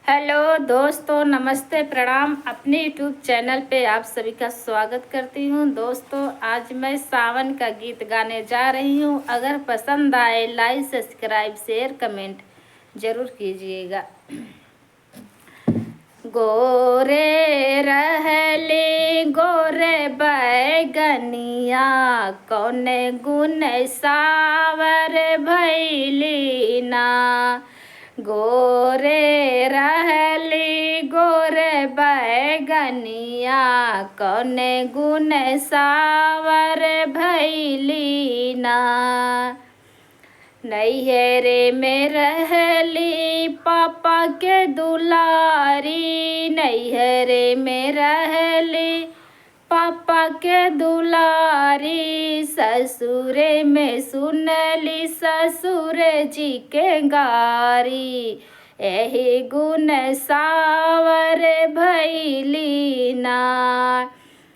Hello दोस्तों, नमस्ते, प्रणाम। अपने यूट्यूब चैनल पे आप सभी का स्वागत करती हूँ। दोस्तों, आज मैं सावन का गीत गाने जा रही हूँ। अगर पसंद आए लाइक, सब्सक्राइब, शेयर, कमेंट ज़रूर कीजिएगा। गोरे रहले गोरे बैगनिया, कौने गुण सावर भैली ना। गोरे रहली गोरे बैगनिया, कौने गुण सावर भैली ना। नैहरे में रहली पापा के दुलारी, नैहरे में रहली पापा के दुलारी। ससुरे में सुनली ससुर जी के गारी, एही गुण सावर भैली ना।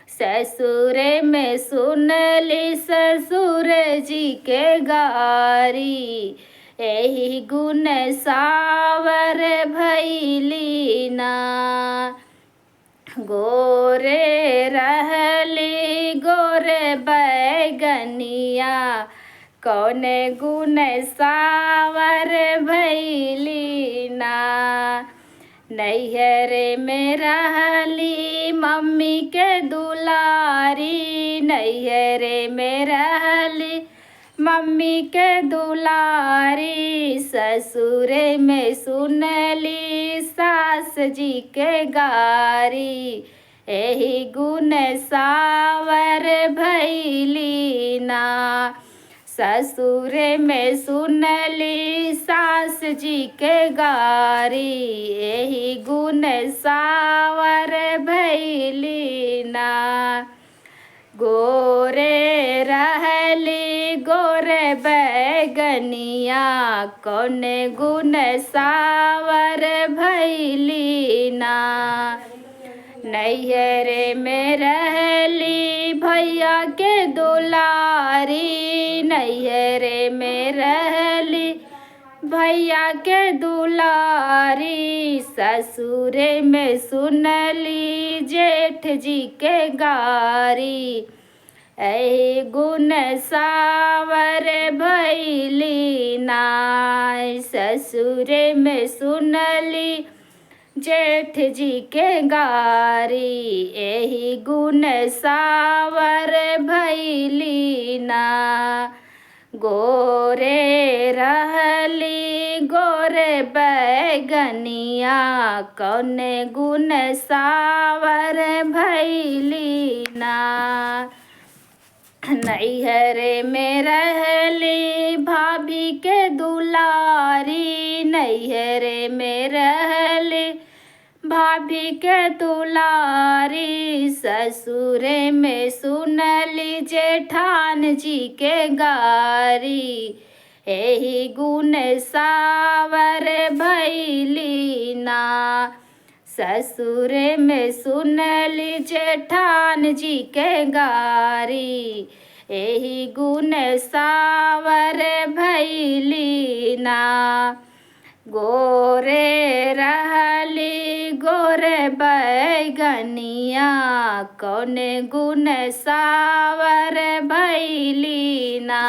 ससुरे में सुनली ससुर जी के गारी, एही गुण सावर भैली ना। गोरे रहली गोरे बैगनिया, कौने गुण सावर भैली ना। नैहरे में रहली मम्मी के दुलारी, नैहरे में रहली मम्मी के दुलारी। ससुरे में सुनली सास जी के गारी, एही गुण सावर भैली ना। ससुरे में सुनली सास जी के गारी, एही गुण सावर भैली ना। गोरे रहली गोरे बैगनिया, कौने गुण सावर भैली ना। नैहरे में रहली भैया के दुलारी, नैहरे में रहली भैया के दुलारी। ससुरे में सुनली जेठ जी के गारी, एही गुण सावर भैली ना। ससुरे में सुनली जेठ जी के गारी, एही गुण सावर भैली ना। गोरे रहली गोरे बैगनिया, कौने गुण सावर भैली ना। नैहरे में रहली भाभी के दुलारी, नैहरे में रहली भाभी के दुलारी। ससुरे में सुनली जेठान जी के गारी, एही गुण सावर भैली ना। ससुरे में सुनली जेठान जी के गारी, एही गुण सावर भैली ना। गोरे रहली गोरे बैगनिया, कौने गुण सावर भैली ना।